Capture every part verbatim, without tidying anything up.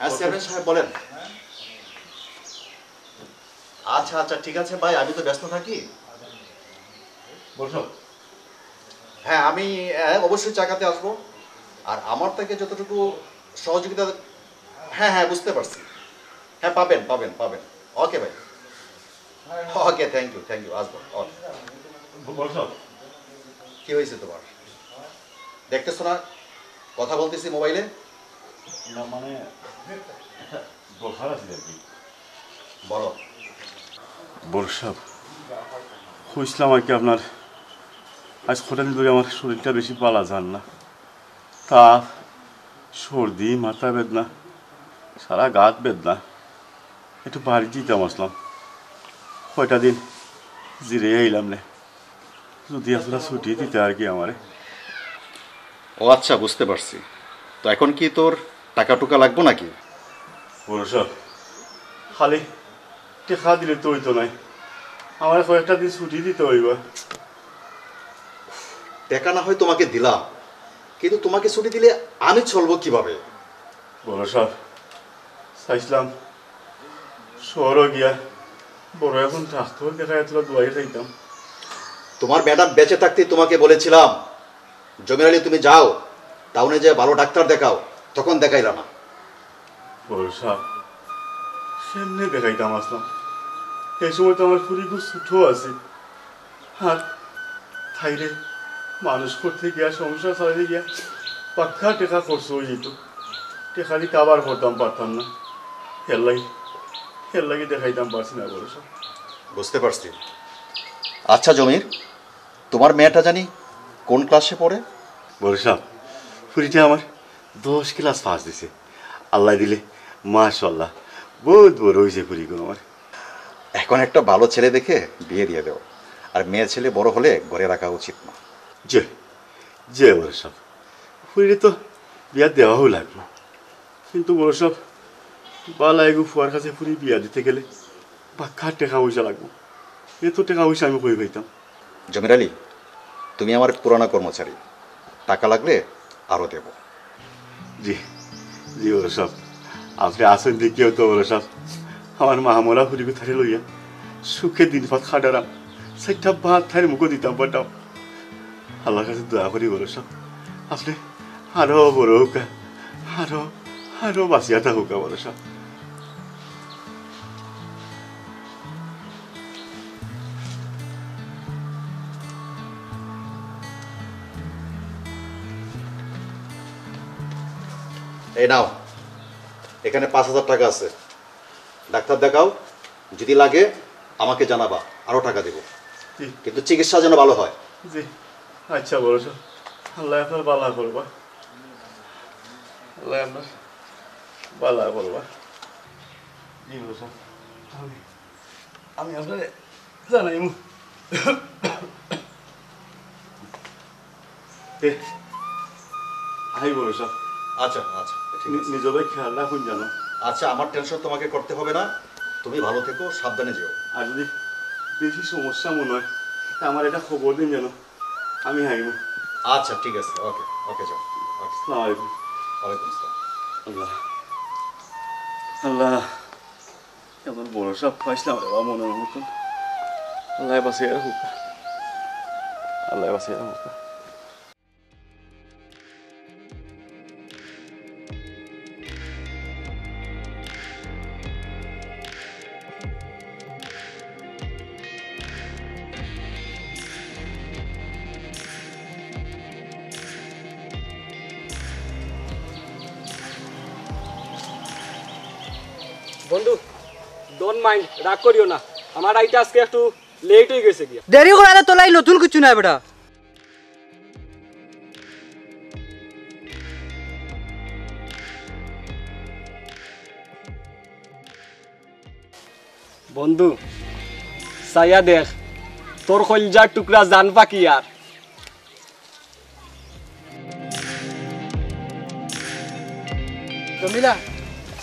হ্যাঁ, চেয়ারম্যান সাহেব, বলেন। আচ্ছা, আচ্ছা, ঠিক আছে ভাই, আমি তো ব্যস্ত থাকি। বসো। হ্যাঁ, আমি, হ্যাঁ, অবশ্যই চা খাতে আসবো। আর আমার থেকে যতটুকু সহযোগিতা, হ্যাঁ, হ্যাঁ, বুঝতে পারছি। হ্যাঁ, পাবেন, পাবেন, পাবেন। ওকে ভাই। ওকে, থ্যাংক ইউ, থ্যাংক ইউ, আসবো। ওকে। ব-, বসো। কি হয়েছে তোমার? দেখতেছো না কথা বলতেছি মোবাইলে? না, মানে, একটা দরকার আছে আর কি। বলো। বড় সাহেব, কইছিলাম আর কি আপনার, আজ কটা দিন ধরে আমার শরীরটা বেশি ভালা যার না। তাপ, সর্দি, মাথা বেদনা, সারা গাত বেদনা। একটু বাড়ি দিতাম আসলাম, কয়টা দিন জিরে আইলাম নে। যদি আপনারা ছুটি দিতে আর কি আমারে। ও আচ্ছা, বুঝতে পারছি। তো এখন কি তোর টাকা টুকা লাগবো নাকি? বড় সাহেব, খালি টেকা দিলে তো হইতো নায়, আমার কয়েকটা দিন ছুটি দিতে হইবা। টাকা না হয় তোমাকে দিলাম, কিন্তু তোমাকে ছুটি দিলে আমি চলবো কিভাবে? বড় সাহেব, চাইছিলাম শহরো গিয়া বড় এখন ডাক্তার দেখাইয়া তোরা দোয়াই খাইতাম। তোমার ম্যাডাম বেঁচে থাকতেই তোমাকে বলেছিলাম, "জমির আলী, তুমি যাও, টাউনে যে ভালো ডাক্তার দেখাও", তখন দেখাইলা না। বড় সাহেব, কেমনে দেখাইতাম আসলাম? এই সময় তো আমার ফুরি খুব ছোট আছে। আর তাইরে মানুষ করতে গিয়া, সংসার চালাইতে গিয়া পাক্কা টেকা খরচ হয়ে যেত। টেকা দিয়ে কাবার করতাম পারতাম না। এর লাগি, এর লাগি দেখাইতাম পারছি না বড় সাহেব। বুঝতে পারছি। আচ্ছা জমির, তোমার মেয়েটা জানি কোন ক্লাসে পড়ে? বড় সাহেব, ফুরিটা আমার দশ ক্লাস পাস দিছে। আল্লাহ দিলে, মাশাআল্লাহ, বহুত বড় হইছে ফুরিগুন আমার। এখন একটা ভালো ছেলে দেখে বিয়ে দিয়ে দেও, আর মেয়ে ছেলে বড় হলে ঘরে রাখা উচিত না। জি, জি বড় সাহেব, ফুরিরে তো বিয়া দেওয়াও লাগবো, কিন্তু বড় সাহেব, বালা এগু ফুয়ার কাছে ফুরি বিয়া দিতে গেলে পাক্কা টেকা পয়সা লাগবো। এত টেকা পয়সা আমি কই পাইতাম? জমির আলী, তুমি আমার পুরানা কর্মচারী, টাকা লাগলে আরো দেব। জি, জি বড় সাহেব, আপনি আছেন দেখিও তো বড় সাহেব, আমার মা মরা ফুরিগু থারে লইয়া সুখে দিন ভাত খাটারাম, সেটা ভাত থাইর মুখো দিতাম পারতাম। আল্লাহর কাছে দোয়া করি বড় সাহেব, আপনি আরো বড় হউকা, আরো, আরো বাঁচিয়া থাকুকা বড় সাহেব। এই নাও, এখানে পাঁচ হাজার টাকা আছে, ডাক্তার দেখাও, যদি লাগে আমাকে জানাবা, আরো টাকা দেব, জি। কিন্তু চিকিৎসা যেন ভালো হয়। জি, আচ্ছা বড় সাহেব, আল্লাহ আপনার বালা করবা, আল্লাহ আপনার বালা করবা। জি বড় সাহেব, আমি, আমি আপনারে জানাইমু। এ, আই বড় সাহেব। আচ্ছা, আচ্ছা, ঠিক আছে। নিজরে খেয়াল রাখুন জানো। আচ্ছা, আমার টেনশন তোমাকে করতে হবে না, তুমি ভালো থেকো, সাবধানে যেও। আর যদি বেশি সমস্যা মনে হয়, তা আমার একটা খবর দিন জানো, আমি আইমু। আচ্ছা, ঠিক আছে, ওকে, ওকে, যাও। ওকে। আসসালামু আলাইকুম। ওয়ালাইকুম আসসালাম। আল্লাহ, আল্লাহ। এমন বড় সাপ পাইছিলাম রে বাবা, মনের মতন। আল্লাহ বাঁচিয়ে রাখুক, আল্লাহ বাঁচিয়ে রাখুক। বন্ধু, don't mind, রাগ করিও না, আমার আইতে আজকে একটু লেট হয়ে গেছে গিয়া। দেরি করালে তোলাই নতুন কিছু নাই বেটা। বন্ধু, চাইয়া দেখ, তোর কইলজার টুকরা জান পাখি আর। জমিলা,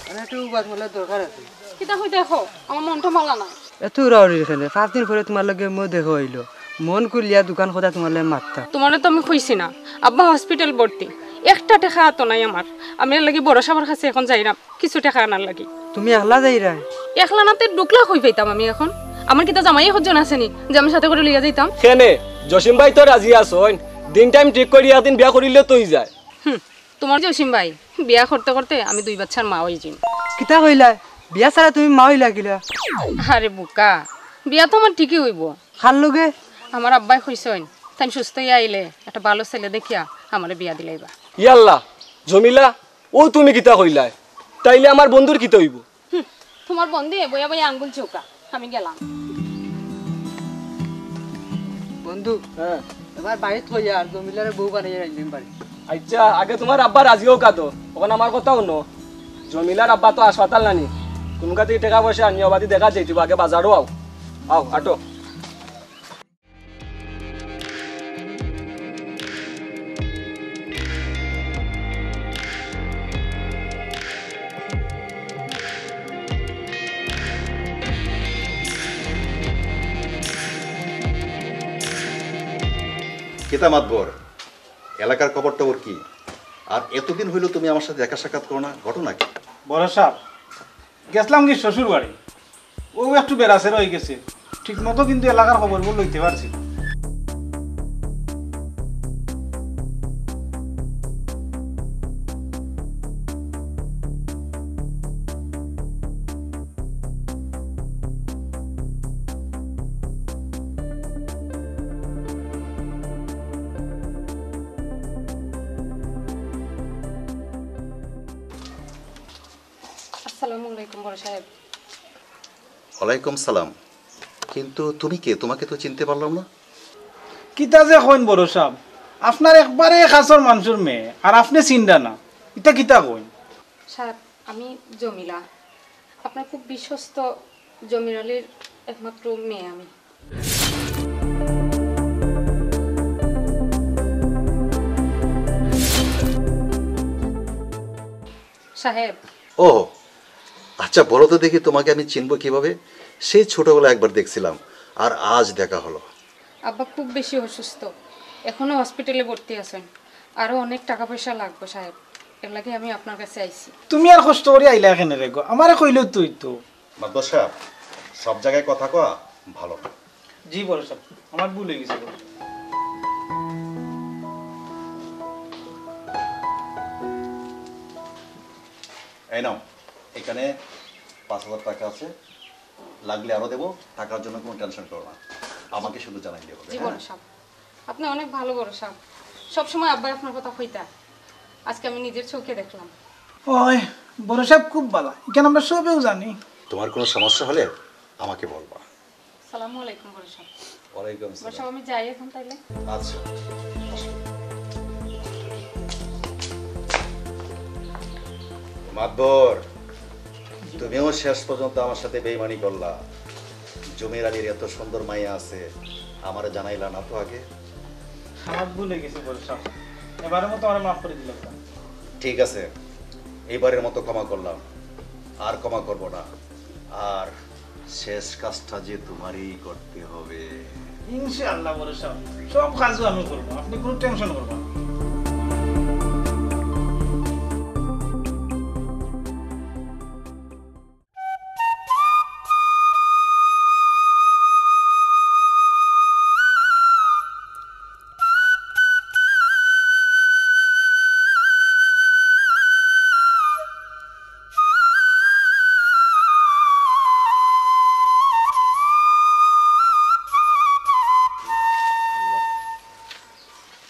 আমি একটু বাদ মারার দরকার আছে। কিতা কই দেখো, আমার মনটা ভালা না। এত উড়াউড়ির কেনে? পাঁচ দিন পরে তোমার লগে মো দেখা হইলো। মন খুলিয়া দুখান কথা তোমার লগে মাততাম। তোমারে তো আমি কইছি না, আব্বা হসপিটাল ভর্তি। একটা টেকা আতো নাই আমার। আমি এর লাগি বড় সাবর কাছে এখন যাইরাম কিছু টেকা আনার লাগি। তুমি একলা যাইরায়? একলা না তে দুকলা কই পাইতাম আমি এখন? আমার কিতা জামাই একজন আছে নি যে আমি সাথে করি লইয়া যাইতাম? কেনে, জসিম ভাই তো রাজি আছইন, দিন টাইম ঠিক করি একদিন বিয়া করিলে তো অই যায়। হুম, তুমার জসিম ভাই, বিয়া করতে করতে আমি দুই বাচ্চার মা অই যিমু। কিতা কইলায়? বিয়া ছাড়া তুমি মা অইলা কিলা? আরে বুকা, বিয়া তো আমার ঠিকই অইবো। কার লগে? আমার আব্বায় কইছইন, তাইন সুস্থ অইয়া আইলে একটা ভালো ছেলে দেখিয়া আমারে বিয়া দিলাইবা। ইয়াল্লা, জমিলা, অউ তুমি কিতা কইলায়? তাইলে আমার বন্ধুর কিতা অইবো? হুম, তুমার বন্ধু বইয়া বইয়া আঙ্গুল চুকা। আমি গেলাম। বন্ধু, হ্যাঁ। এবার বাড়িত কইয়া আর জমিলারে বউ বানাইয়া রাখলাম বাড়ি। আচ্ছা, আগে তুমার আব্বা রাজি অউকা তো, অখন আমার কথা হুনো। জমিলার আব্বা তো হাসপাতাল নানি, কুনু কাতি টেকা পয়সা আনিয়া বাদে দেখা যাইতিবো, আগে বাজারো আও। আও, আটো। কিতা মাতবর, এলাকার খবর টবর কি? আর এতদিন অইলো তুমি আমার সাথে দেখা সাক্ষাৎ করো না, ঘটনা কি? বড় সাব, গেছলাম কি শ্বশুর বাড়ি, অউ একটু বেড়াছেড়া অইগেছে, ঠিক মতো কিন্তু এলাকার খবরগুলো লইতে পারছি না। আসসালামু আলাইকুম বড় সাব। ওয়ালাইকুম সালাম। কিন্তু তুমি কে? তোমাকে তো চিনতে পারলাম না। কিতা যে কইন বড় সাব, আপনার একবারে কাছের মানুষর মেয়ে, আর আপনে চিনরা না, ইতা কিতা কইন? সাব, আমি জমিলা, আপনার খুব বিশ্বস্ত জমির আলীর একমাত্র মেয়ে আমি। সাহেব। ও, আচ্ছা, বলো তো দেখি, তোমাকে আমি চিনবো কিভাবে? সেই ছোটবেলায় একবার দেখছিলাম, আর আজ দেখা হলো। আব্বা খুব বেশি অসুস্থ, এখনো হসপিটালে ভর্তি আছেন। আরো অনেক টাকা পয়সা লাগবে সাহেব, এর লাগি আমি আপনার কাছে আইছি। তুমি আর কষ্ট করি আইলা কেনে রে গো? আমারে কইলেও তো অইতো। মাতবর সাব, সব জাগায় কথা কওয়া ভালো না। জি বড় সাব, আমার ভুল অইগেছে বড় সাব। এই নাও, এখানে পাঁচ হাজার টাকা আছে, লাগলে আরো দেবো, টাকার জন্য কোনো টেনশন করো না, আমাকে শুধু জানাইলে হবে, জি হ্যাঁ? বড় সাব, আপনি অনেক ভালো বড় সাব, সবসময় আব্বায় আপনার কথা কইতা, আজকে আমি নিজের চোখে দেখলাম। ওই বড় সাব খুব ভালা, ইখান আমরা সবেউ জানি। তোমার কোনো সমস্যা হলে আমাকে বলবা। সালামু আলাইকুম বড় সাব। ওয়ালাইকুম বড় সালাম। সাব, আমি যাই এখন তাইলে। আচ্ছা, আসো। মাতবর, তুমিও শেষ পর্যন্ত আমার সাথে বেইমানি করলা। জমির আলীর এত সুন্দর মাইয়া আছে, আমারে জানাইলা না তো আগে। আমার ভুল অইগেছে বড় সাব, এবারের মতো আমারে মাফ করি দিলাউক্কা। ঠিক আছে, এইবারের মতো ক্ষমা করলাম, আর ক্ষমা করব না। আর শেষ কাজটা যে তোমারই করতে হবে। ইনশাআল্লাহ বড় সাব, সব কাজও আমি করব, আপনি কোনো টেনশন করবেন না।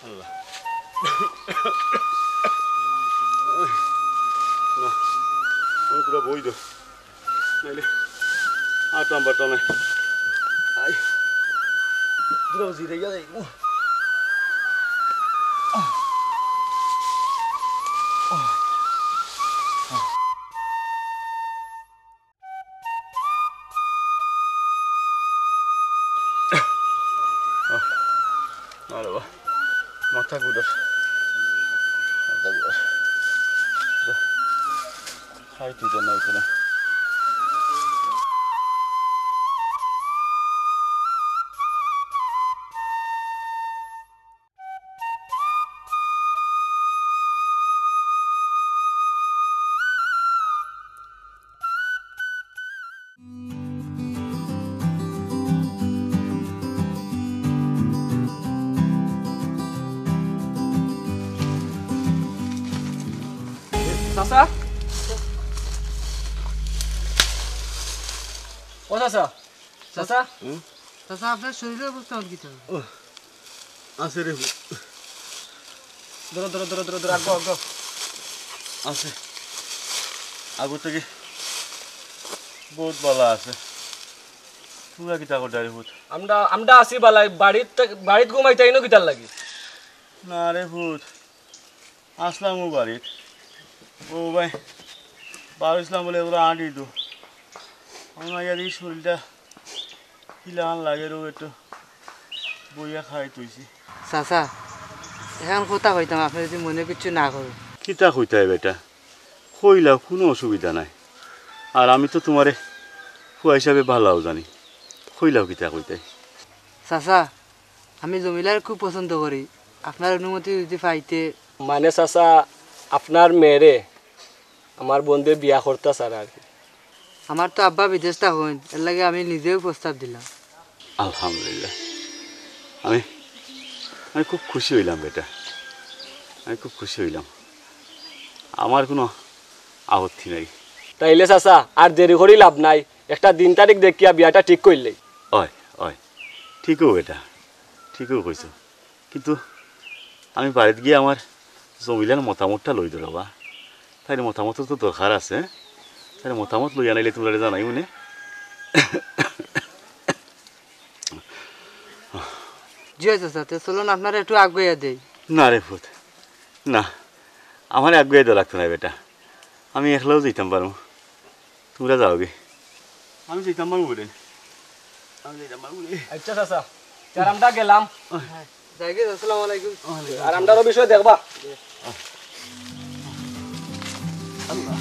আল্লাহ। না, আমি তোরা বই দে। নাইলে আর নাম্বারটা নাই। আই। তোরা জিরে গেলে। আরে বাবা, মাথা ঘুরের। মাথা ঘুরের। খাই তুই তো নাই তো না। ও চাচা, চাচা। হুম? চাচা, আপনার শরীরের অবস্থা অখন কিতা? আছে রে। ধরো, ধরো, ধরো, ধরো, ধরো, আগে, আগে। আছে। আগর থাকি বউত ভালা আছে। তুমরা কিতা কররায় রে পুত? আমরা, আমরা আছি ভালা, বাড়িত, বাড়িত ঘুমাইতায় নু কিতার লাগি? না রে পুত, আছলাম অউ বাড়িত। ও ভাই, বারইছলাম বুলে এগুলা আটি তো। আমি আইয়া দেখি শরীরটা কিলাখান লাগে রে, একটু বইয়া খাই তইছি। চাচা, একখান কথা কইতাম, আপনে যুদি মনে কিচ্ছু না করইন। কিতা কইতায় বেটা? কইলাও, কুনু অসুবিধা নাই। আর আমি তো তুমারে ফুয়া হিসাবে ভালাউ জানি। কইলাও কিতা কইতায়? চাচা, আমি জমিলারে খুব পছন্দ করি, আপনার অনুমতি যুদি পাইতে। মানে চাচা, আপনার মেয়েরে আমার বন্ধুয়ে বিয়া করতা চায় আর কি। আমার তো আব্বা বিদেশ থাকইন, এরলাগি আমি নিজেউ প্রস্তাব দিলাম। আলহামদুলিল্লাহ, আমি, আমি খুব খুশি অইলাম বেটা, আমি খুব খুশি অইলাম। আমার কুনু আপত্তি নাই। তাইলে চাচা, আর দেরি করি লাভ নাই, একটা দিন তারিখ দেখিয়া বিয়াটা ঠিক করিলাই। অয়, অয়, ঠিকউ বেটা, ঠিকউ কইছো। কিন্তু আমি বাড়িত গিয়া আমার জমিলার মতামতটা লই ধরো বা। তাইর মতামতর তো দরকার আছে, হ্যাঁ? তাইর মতামত লইয়া নাইলে তুমরারে জানাইমু নে। জি অয় চাচা, তে চলুন আপনারে একটু আগুয়াইয়া দেই। না রে পুত, না, আমারে আগুয়াই দেওয়া লাগতো নায় বেটা, আমি একলাউ যাইতাম পারমু। তুমরা যাওগি। আমি যাইতাম পারমু রে। আমি যাইতাম পারমু রে। আচ্ছা চাচা, তে আমরা গেলাম। যাইগি, আসসালামু আলাইকুম। আর আমরারও বিষয় দেখবা। আল্লাহ।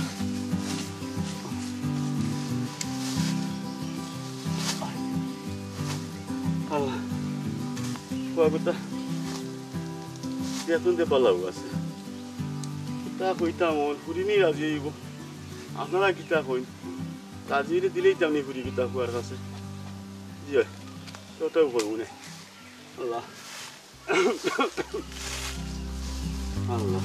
আল্লাহ। বাবুটা, দেখুন দে পালাও আছে। কিতা কইতাম, অখন ফুরি নি রাজি অইবো। আপনারা কিতা কইন? রাজি অইলে দিলাইতাম নি ফুরি কিতা ফুয়ার কাছে। জি অয়, ওটাও করবো নে। আল্লাহ। আল্লাহ।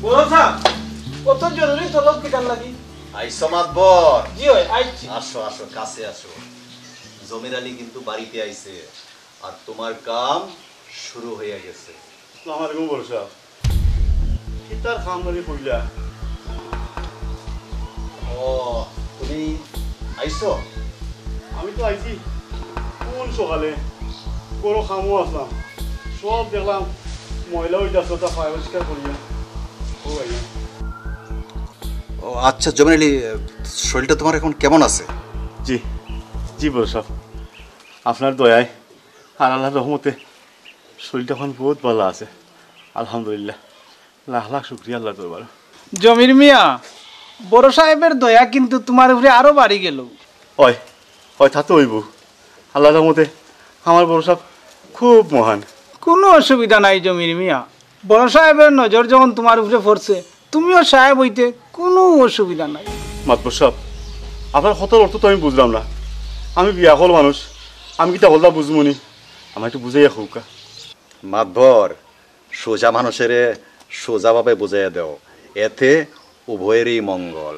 বড় সাব, অত জরুরি তলব কিতার লাগি? আইছো মাতবর? জি অয়, আইছি। আসো, আসো, কাছে আসো। জমির আলী কিন্তু বাড়িতে আইছে, আর তোমার কাম শুরু হইয়া গেছে। আসসালামু আলাইকুম বড় সাব। কিতার কাম লাগি কইলা? ও, তুমি আইছো? আমি তো আইছি কুন সকালে, বড় কামো আছলাম, সব দেখলাম ময়লা অইতাছে, তা পরিষ্কার করিয়া। ও ভাই। ও আচ্ছা, জমির আলী, শরীরটা তোমার এখন কেমন আছে? জি, জি বড় সাব, আপনার দয়ায় আর আল্লাহর রহমতে শরীরটা এখন বউত ভালা আছে, আলহামদুলিল্লাহ। লাখ লাখ শুকরিয়া আল্লাহর দরবারো। জমির মিয়া, বড় সাবর দয়া কিন্তু তুমার উপরে আরো বাড়ি গেলো। অয়, অয়, তা তো অইবো। আল্লাহর রহমতে আমার বড় সাব খুব মহান। কুনু অসুবিধা নাই জমির মিয়া, বড় সাবর নজর যখন তুমার উপরে পড়ছে, তুমিও সাব অইতে কুনু অসুবিধা নাই। মাতবর সাব, আপনার কথার অর্থ তো আমি বুঝলাম না। আমি বিয়াকল মানুষ, আমি কিতা হকলতা বুঝমু নি? আমারে একটু বুঝাইয়া কউক্কা। মাতবর, সোজা মানুষরে সোজাভাবে বুঝাইয়া দেও, এতে উভয়েরই মঙ্গল।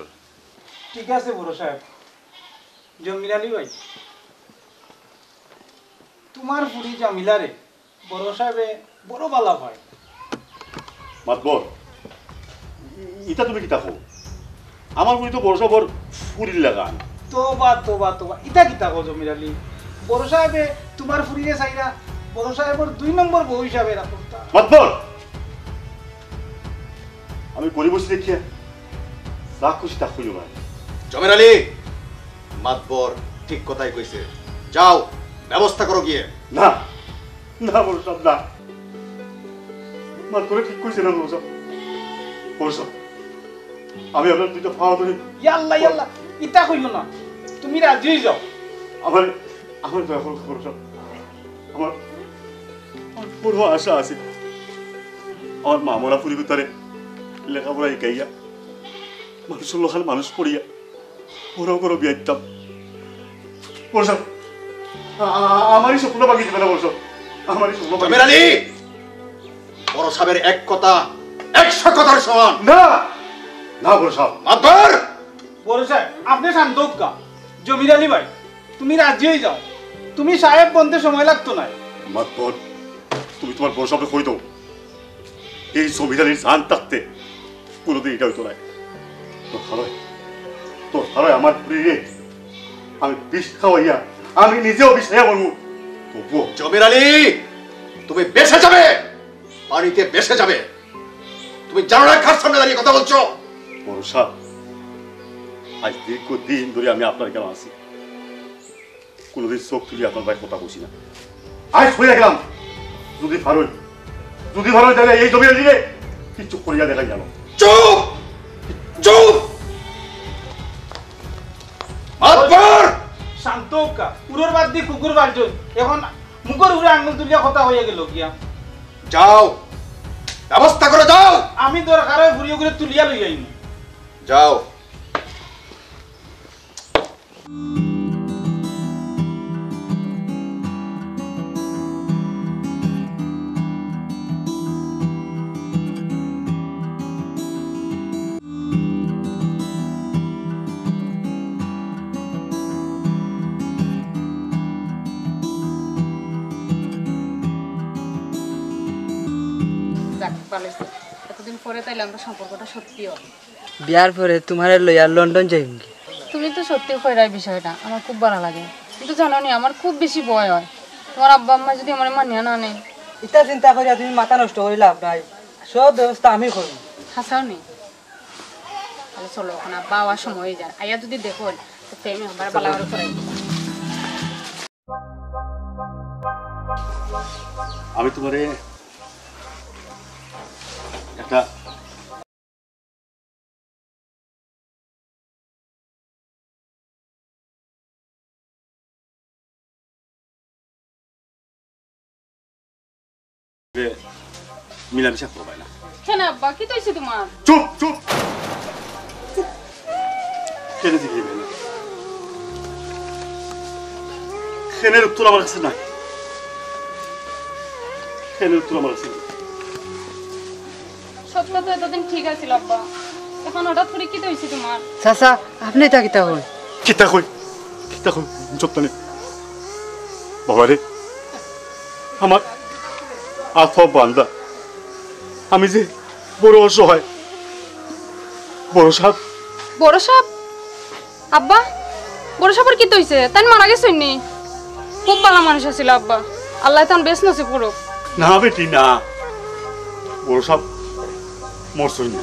ঠিক আছে বড় সাব। জমির আলী ভাই, তুমার ফুরি জামিলারে বড় সাবে বড় ভালা পায়। মাতবর, ই-, ইতা তুমি কিতা কও? আমার ফুরি তো বড় সাবর ফুরির লাখান। তোবা, তোবা, তোবা। ইতা কিতা কও জমির আলী? বড় সাবে তুমার ফুরিরে চাইরা বড় সাবর দুই নম্বর বউ হিসাবে রাখতা। মাতবর! আমি গরিব অইছি দেখিয়া যা খুশি তা কইও না। জমির আলী, মাতবর ঠিক কথাই কইছে। যাও, ব্যবস্থা করো গিয়া। না, না বড় সাব, না। মাতবরে ঠিক কইছে না বড় সাব। বড় সাব, আমি আপনার দুইটা পাও ধরি। ইয়াল্লা, ইয়াল্লা, ইতা কইও না। তুমি রাজি অই যাও। আমার, আমার দয়া করো বড় সাব। আমার, আমার বড় আশা আছে। আমার মা মরা ফুরিগুতারে লেখাপড়া শিখাইয়া মানুষর লগে মানুষ করিয়া বড় বড় বিয়া দিতাম। বড় সাব, আ-, আ-, আমার ই স্বপ্ন ভাঙি দিবা না বড় সাব, আমার ই স্বপ্ন ভাঙি জমির আলী, বড় সাবের এক কথা একশো কথার সমান। না, না বড় সাব। মাতবর! বড় সাব, আপনে শান্ত অউক্কা। জমির আলী ভাই, তুমি রাজি অইযাও, তুমি সাব বনতে সময় লাগতো নায়। মাতবর, তুমি তুমার বড় সাবরে কই দেও, এই জমির আলীর জান থাকতে কুনুদিন ইটা অইতো নায়। দরকার অয়, দরকার অয় আমার ফুরিরে আমি বিষ খাওয়াইয়া আমি নিজেও বিষ খাইয়া মরমু। তবুও জমির আলী, তুমি বেঁচে যাবে, পানিতে বেঁচে যাবে। তুমি জানো না কার সামনে দাঁড়িয়ে কথা বলছো? বড় সাব, আজ দীর্ঘ দিন ধরি আমি আপনার এখানো আছি, কুনুদিন চউখ তুলি আপনার বায় কথা কইছি না। আজ কইয়া গেলাম, যুদি পারইন, যুদি পারইন তাইলে এই জমির আলীরে কিচ্ছু করিয়া দেখাই জানো। চুপ! চুপ! মাতবর! শান্ত অউক্কা, উরর বাদ দি কুকুর বারজন। এখন মুখর উপরে আঙ্গুল তুলিয়া কথা কইয়া গেল গিয়া। যাও, ব্যবস্থা করো, যাও। আমি দরকার অয় ফুরি অগুরে তুলিয়া লই আইমু। যাও। যাক, ভালা অইছে। এতদিন পরে তাইলে আমরার সম্পর্কটা সত্যি অয়। বিয়ার পরে তুমারে লইয়া লন্ডন যাইমুগি। তুমি তো সত্যি কইরায় বিষয়টা, আমার খুব ভালা লাগে। কিন্তু জানো নি, আমার খুব বেশি ভয় অয়, তুমার আব্বা আম্মায় যুদি আমারে মানিয়া না নেয়। ইতা চিন্তা করিয়া তুমি মাথা নষ্ট করি লাভ নাই, সব ব্যবস্থা আমি করমু। হাছাউ নি? তাইলে চলো, অখন আব্বা আওয়ার সময় অইযার, আইয়া যুদি দেখইন, তে আমি আবার ভালা করি করাই। আমি তুমারে একটা যে মিলামিশা করবায় না। কেনে আব্বা, কিতা অইছে তুমার? চুপ, চুপ, চুপ। কেনে জিগাইবায় না? কেনের উত্তর আমার কাছে নাই। কেনের উত্তর আমার কাছে নাই। সবতা তো এতদিন ঠিক আছিল আব্বা, অখন হঠাৎ করি কিতা অইছে তুমার? চাচা, আপনে ইতা কিতা কইন? কিতা কই? কিতা কই? যত্ন নে। বাবারে, আমার আত পাও বান্ধা। আমি যে বড় অসহায়। বড় সাব। বড় সাব? আব্বা, বড় সাবর কিতা অইছে? তাইন মারা গেছইন নি? খুব ভালা মানুষ আছিল আব্বা। আল্লায় তান বেহেস্ত নসিব করউক। না বেটি, না। বড় সাব মরছইন না।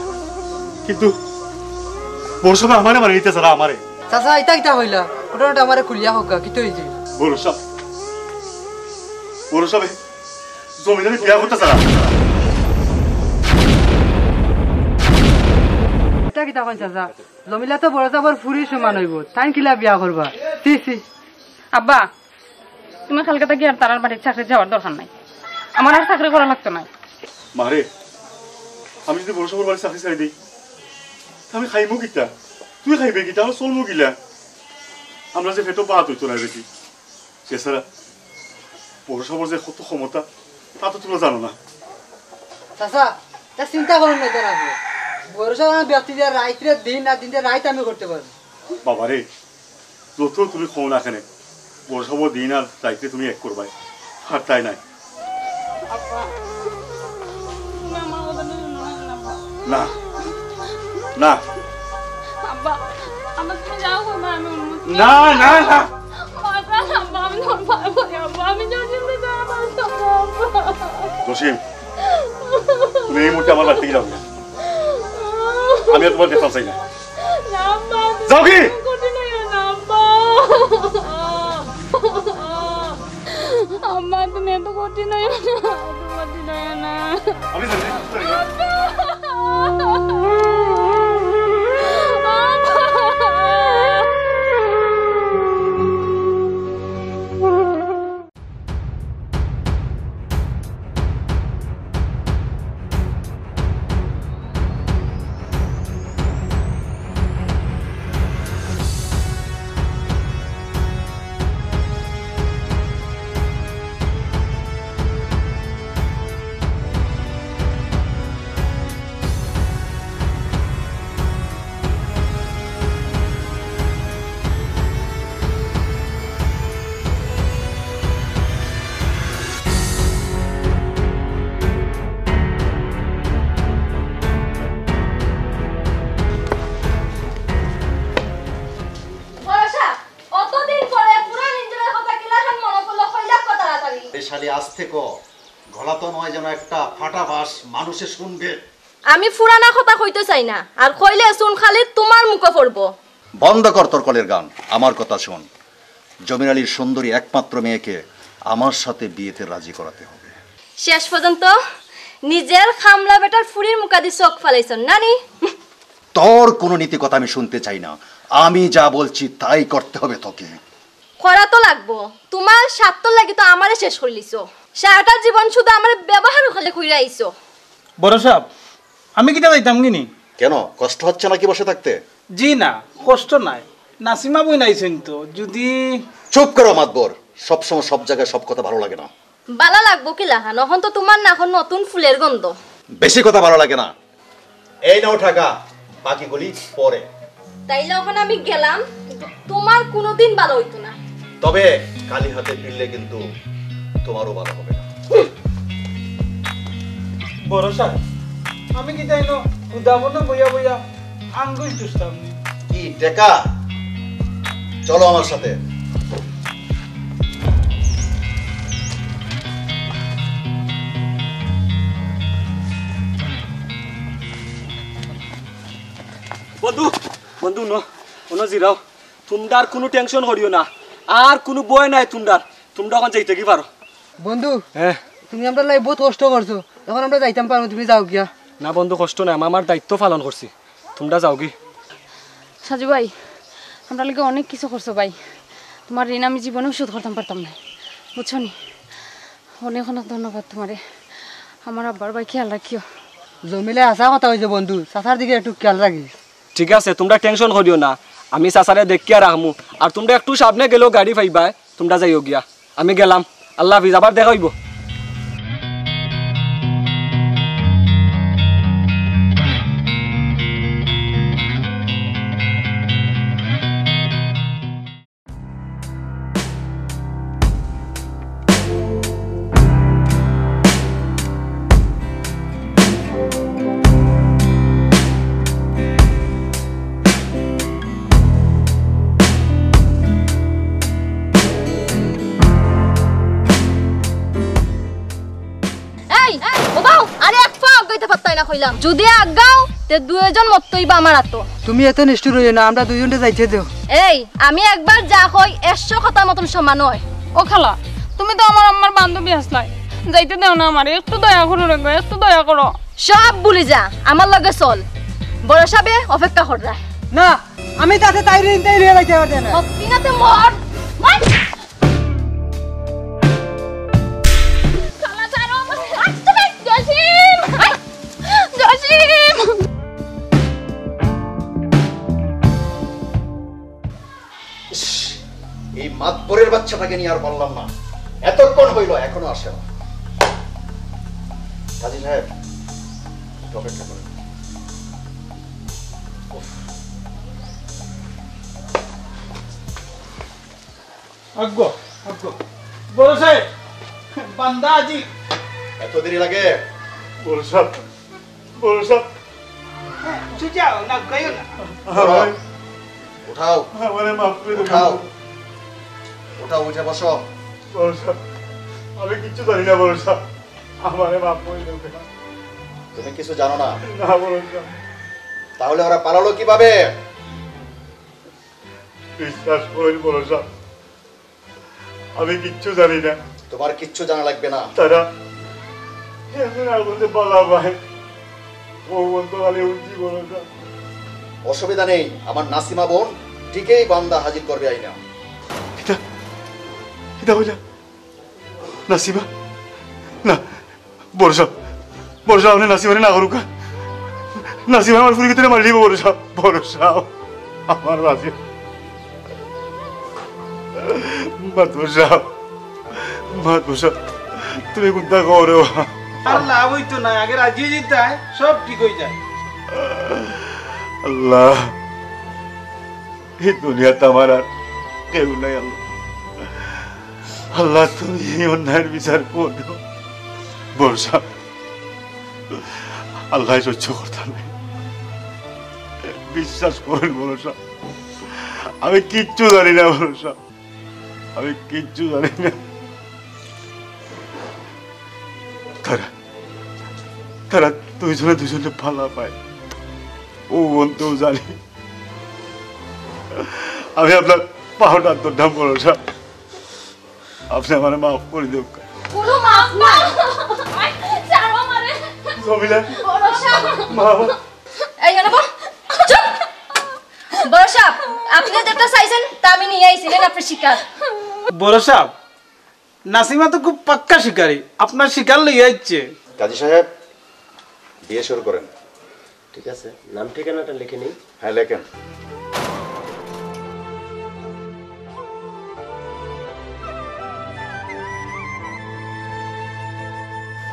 কিন্তু বড় সাবে আমারে মারি নিতা চাইরা আমারে। চাচা, ইতা কিতা কইলা? ঘটনাটা আমারে খুলিয়া কউক্কা, কিতা অইছে? বড় সাব, বড় সাবে জমিদারে বিয়া করতা চাইরা। ইতা কিতা কইন চাচা? জমিলা তো বড় সাবর ফুরির সমান অইবো, তাইন কিলা বিয়া করবা? ছি, ছি। আব্বা, তুমি কালকে থাকি আর তারার বাড়িত চাকরিত যাওয়ার দরকার নাই, আমার আর চাকরি করা লাগতো নায়। মারে, আমি যুদি বড় সাবর বাড়িত চাকরি ছাড়ি দেই, তে আমি খাইমু কিতা? তুই খাইবে কিতা? আমরা চলমু কিলা? আমরা যে পেটো ভাত অইতো নায় বেটি। এছাড়া বড় সাবর যে কত ক্ষমতা, তা তো তুমরা জানো না। চাচা, তা চিন্তা করইন না, ইতা রাখো। বড় সাব আমার ব্যক্তি দিয়া রাইতরে দিন আর দিনরে রাইত আমি করতে পারমু। বাবারে, যত তুমি কও না কেনে, বড় সাবর দিন আর রাইতরে তুমি এক করবায়, আর তাই নাই। আব্বা, তুমি আমার কথাটা হুনো না কেনে আব্বা? না, না। আব্বা, আব্বা, তুমি যাও গো, মা, আমি অনুমতি না, না, না। বাবা, আব্বা, আমি তোমার পায়ে পড়ি, আব্বা, আমি জসিমরে ছাড়া বাঁচতাম না, আব্বা। জসিম, তুমি এই মুহূর্তে আমার বাড়ি থাকি যাও না। আমি আর তুমার দেখা চাই না। না, আব্বা, তুমি যাও কি? কঠিন অইও না, আব্বা। আম্মা, তুমি এত কঠিন অইও না, এত কঠিন অইও না। আমি জানি, আমি জানি। আম্মা! থেকো, গলা তো নয় যেন একটা ফাটা বাঁশ, মানুষে শুনবে। আমি পুরানা কথা কইতে চাই না, আর কইলে চুন খালি তুমার মুখো পড়বো। বন্ধ কর তোর কলির গান, আমার কথা শোন। জমির আলীর সুন্দরী একমাত্র মেয়েকে আমার সাথে বিয়েতে রাজি করাতে হবে। শেষ পর্যন্ত নিজের কামলা বেটার ফুরির মুখাদি চোখ ফালাইছন নানি? তোর কোনো নীতি কথা আমি শুনতে চাই না। আমি যা বলছি তাই করতে হবে তোকে। করা তো লাগবো, তুমার স্বার্থর লাগি তো আমারে শেষ করিলিছো। সারাটা জীবন শুধু আমারে ব্যবহার খালি কইরা আইছো। বড় সাব, আমি কিতা যাইতাম গিনি? কেন, কষ্ট হচ্ছে নাকি বসে থাকতে? জি না, কষ্ট নাই। নাসিমা বইন আইছইন তো, যদি চুপ করো মাতবর, সবসময় সব জায়গায় সব কথা ভালো লাগে না। বালা লাগবো কি লাখান, অখন তো তুমার নাকো নতুন ফুলের গন্ধ। বেশি কথা ভালো লাগে না। এই নাও টাকা, বাকিগুলি পরে। তাইলে অখন আমি গেলাম, কিন্তু তুমার কুনুদিন বালা অইতো না। তবে খালি হাতে ফিরলে কিন্তু তুমারও বালা হবে না। বড় সাব, আমি কিতা ইনো হুদা মনে বইয়া বইয়া আঙ্গুল চুষতাম নি? কি টেকা? চলো আমার সাথে। বন্ধু, বন্ধু, ন, অনো জিরাও। তুমরা আর কুনু tension করিও না, আর কুনু ভয় নাই তুমরার। তুমরা অখন যাইতে কি পারো। বন্ধু, হ্যাঁ। তুমি আমরার লাগি বউত কষ্ট করছো, অখন আমরা যাইতাম পারমু, তুমি যাও গিয়া। না বন্ধু, কষ্ট নাই, আমি আমার দায়িত্ব পালন করছি, তুমরা যাও গি। সাজু ভাই, আমরার লাগি অনেক কিছু করছো ভাই, তুমার ঋণ আমি জীবনেও শোধ করতাম পারতাম না, বুঝছো নি? অনেক অনেক ধন্যবাদ তুমারে। আমার আব্বার ভাই খেয়াল রাখিও। জমিলে হাছা কথা কইছে বন্ধু, চাচার দিকে একটু খেয়াল রাখিস। ঠিক আছে, তুমরা tension করিও না, আমি চাচারে দেখিয়া রাখমু। আর তুমরা একটু সামনে গেলেও গাড়ি পাইবায়, তুমরা যাইও গিয়া। আমি গেলাম, আল্লাহ হাফিজ, আবার দেখা অইবো। এই, ও বাউ, আরে এক পা আগাইতে পারতায় না কইলাম। যদি আগাও, তে দুইজন মরতইবা আমার আতো। তুমি এত নিষ্ঠুর অইও না, আমরা দুইজনরে যাইতে দেও। এই, আমি একবার যা কই, একশো কথার মতন সমান অয়। ও খালা, তুমি তো আমার আম্মার বান্ধবী আছলায়, যাইতে দেও না আমারে, একটু দয়া করো রে গো, একটু দয়া করো। সব ভুলি যা, আমার লগে চল, বড় সাবে অপেক্ষা কররা। না, আমি তাতে তাইরে ইনতাই লইয়া যাইতে পারতে না। মরতি না তে মর। মার। খালা ছাড়ো আমারে। আস্তে ভাই, জসিম। জসিম। ইস, এই মাতবরের বাচ্চাটাকে নিয়ে আর পারলাম না। এতক্ষণ হইল, এখনো আসে না। কাজী সাহেব, একটু অপেক্ষা করেন। উফ। আগ্গো, আগ্গো। বড় সাহেব, বান্দা আজি। এত দেরি লাগে? বড় সাহেব, বড় সাহেব। সুজা, না, গাইও না। আমারে, উঠাও। আমারে মাফ করে দেন। উঠাও। উঠাও, উঠে বসো। বড় সাহেব, আমি কিচ্ছু জানি না বড় সাহেব। আমারে মাফ করে দেন। তুমি কিছু জানো না? না বড় সাহেব। তাহলে ওরা পালালো কিভাবে? বিশ্বাস করুন বড় সাহেব, আমি কিচ্ছু জানি না। তোমার কিচ্ছু জানা লাগবে না। তারা এমনি আর বলতে পালা ভাই, ও বলতো খালি উঠছি বড় সাহেব। অসুবিধা নেই, আমার নাসিমা বোন ঠিকই বান্দা হাজির করবে আইনা। কিতা? কিতা কইলা? নাসিমা? না, বড় সাহেব, বড় সাহেব, আপনে নাসিমারে না করুক্কা। নাসিমা আমার ফুরিগিতরে মারিলিবো, বড় সাহেব, বড় সাহেব, আমার রাজি। মাতবর সাহেব, মাতবর সাহেব, তুমি কুন্তা কও রে বা? আর লাভ অইতো নায়, আগে রাজি অই যাইতায়, সব ঠিক অই যায়। আল্লাহ, এই দুনিয়াত আমার আর কেউ নাই আল্লাহ। আল্লাহ, তুমি এই অন্যায়ের বিচার করো। বড় সাহেব, আল্লাহ সহ্য করতা নায়। বিশ্বাস করুন বড় সাহেব, আমি কিচ্ছু জানি না বড় সাহেব, আমি কিচ্ছু জানি না। তারা তারা দুইজনে দুইজনরে ভালা পায়, অউ অন্তও জানি। আমি আপনার পাওটা ধরতাম, বড় সাব, আপনে আমারে মাফ করি দেউক্কা। কোনো মাফ নাই। ছাড়ো আমারে। জমিলা। বড় সাব। মা। এই, এনে বল। চুপ। বড় সাব, আপনে যেটা চাইছেন, তা আমি নিয়া আইছি, নেন আপনার শিকার। বড় সাব, নাসিমা তো খুব পাক্কা শিকারি, আপনার শিকার লইয়া আইছে। কাজী সাহেব, বিয়ে শুরু করেন। ঠিক আছে, নাম ঠিকানাটা লিখে নিন। হ্যাঁ, লেখেন।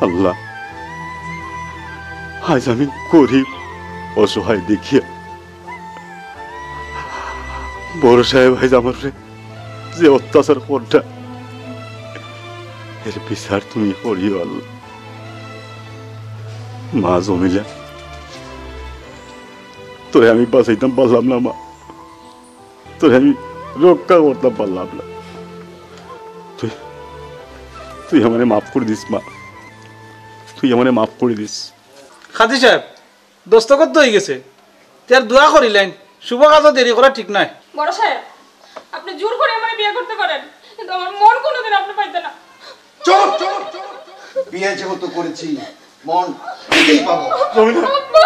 আল্লাহ, আইজ আমি গরিব, অসহায় দেখিয়া বড় সাহেব আইজ আমার উপরে যে অত্যাচার কররা, এর বিচার তুমি করিও আল্লাহ। মা জমিলা, তোরে আমি বাঁচাইতাম পারলাম না মা, তোরে আমি রক্ষা করতাম পারলাম না। তুই তুই আমারে মাফ করি দিস মা, তুই আমারে মাফ করি দিস। কাজী সাহেব, দস্তখত তো অই গেছে, তে আর দোয়া করিলাইন, শুভ কাজো দেরি করা ঠিক নায়। বড় সাহেব, আপনি জোর করে আমারে বিয়ে করতে পারেন, কিন্তু আমার মন কোনোদিন আপনি পাইতেন না। চুপ, চুপ, চুপ। বিয়ে যেহেতু করেছি, মন ঠিকই পাবো। আব্বা,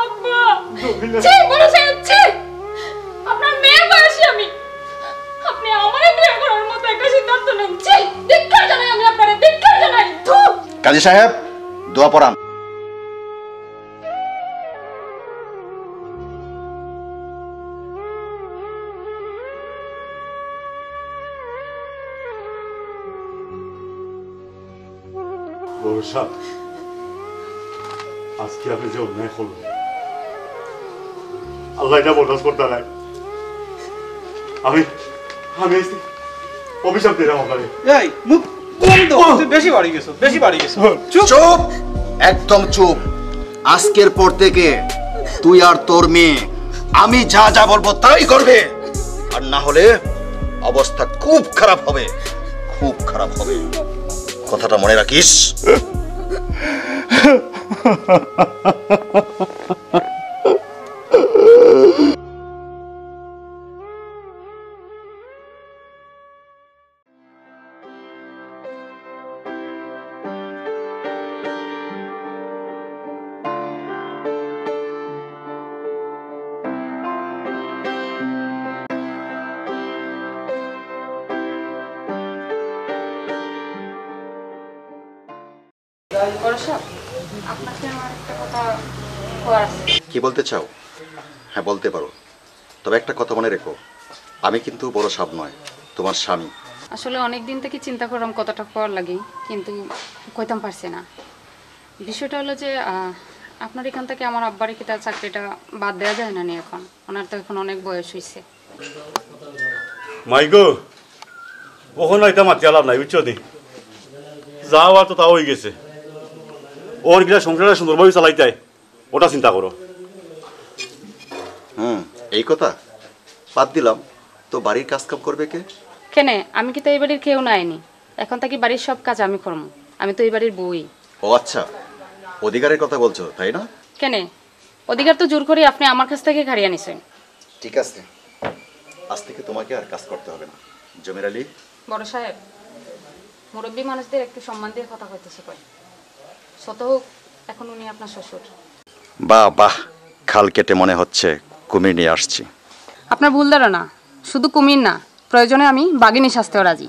আব্বা। ছি, বড় সাহেব, ছি। আপনার মেয়ের বয়সী আমি। আপনি আমারে বিয়ে করার মতো একটা সিদ্ধান্ত নেন। ছি, ধিক্কার জানাই আমি আপনারে, ধিক্কার জানাই। ধুর। কাজী সাহেব, দোয়া পড়ান। বড় সাহেব, আজকে আপনি যে অন্যায় করলেন, আল্লাহ এটা বরদাস্ত করতে নাই। আমি আমি অভিশাপ দিলাম আপনারে। এই মুখ বন্ধ। তুই বেশি বাড়ি গেছো, বেশি বাড়ি গেছো। চুপ। চুপ, একদম চুপ। আজকের পর থেকে তুই আর তোর মেয়ে আমি যা যা বলবো তাই করবে, আর না হলে অবস্থা খুব খারাপ হবে, খুব খারাপ হবে। কথাটা মনে রাখিস। বড় সাহেব, আপনাকে আমার একটা কথা কওয়ার আছে। কি বলতে চাও? হ্যাঁ, বলতে পারো, তবে একটা কথা মনে রেখো, আমি কিন্তু বড় সাহেব নয়, তোমার স্বামী। আসলে অনেক দিন থেকে চিন্তা করলাম কথাটা কওয়ার লাগি, কিন্তু কইতাম পারছি না। বিষয়টা হলো যে, আহ, আপনার এখান থেকে আমার আব্বার কি তার চাকরিটা বাদ দেওয়া যায় না নি এখন? ওনার তো এখন অনেক বয়স হইছে। মাইগো, অখন ইতা মাতিয়া লাভ নাই, বুঝছো নি? যা অওয়ার তো তা অই গেছে। অখন কিলা সংসারটা সুন্দরভাবে চালাইতায়, ওটা চিন্তা করো। হুম, এই কথা বাদ দিলাম, তো বাড়ির কাজ কাম করবে কে? কেনে, আমি কি তো এই বাড়ির কেউ নায়নি? এখন থাকি বাড়ির সব কাজ আমি করমু, আমি তো এই বাড়ির বউই। ও আচ্ছা, অধিকারের কথা বলছো, তাই না? কেনে, অধিকার তো জোর করি আপনি আমার কাছ থেকে কাড়িয়া নিছেন। ঠিক আছে, আজ থেকে তোমাকে আর কাজ করতে হবে না। জমির আলী। বড় সাহেব, মুরব্বী মানুষদের একটু সম্মান দিয়ে কথা কইতে শিখুন। শত হোক, এখন উনি আপনার শ্বশুর। বাহ বাহ, খাল কেটে মনে হচ্ছে কুমির নিয়ে আসছি। আপনার ভুল ধারণা, শুধু কুমির না, প্রয়োজনে আমি বাঘিনী সাজতেও রাজি।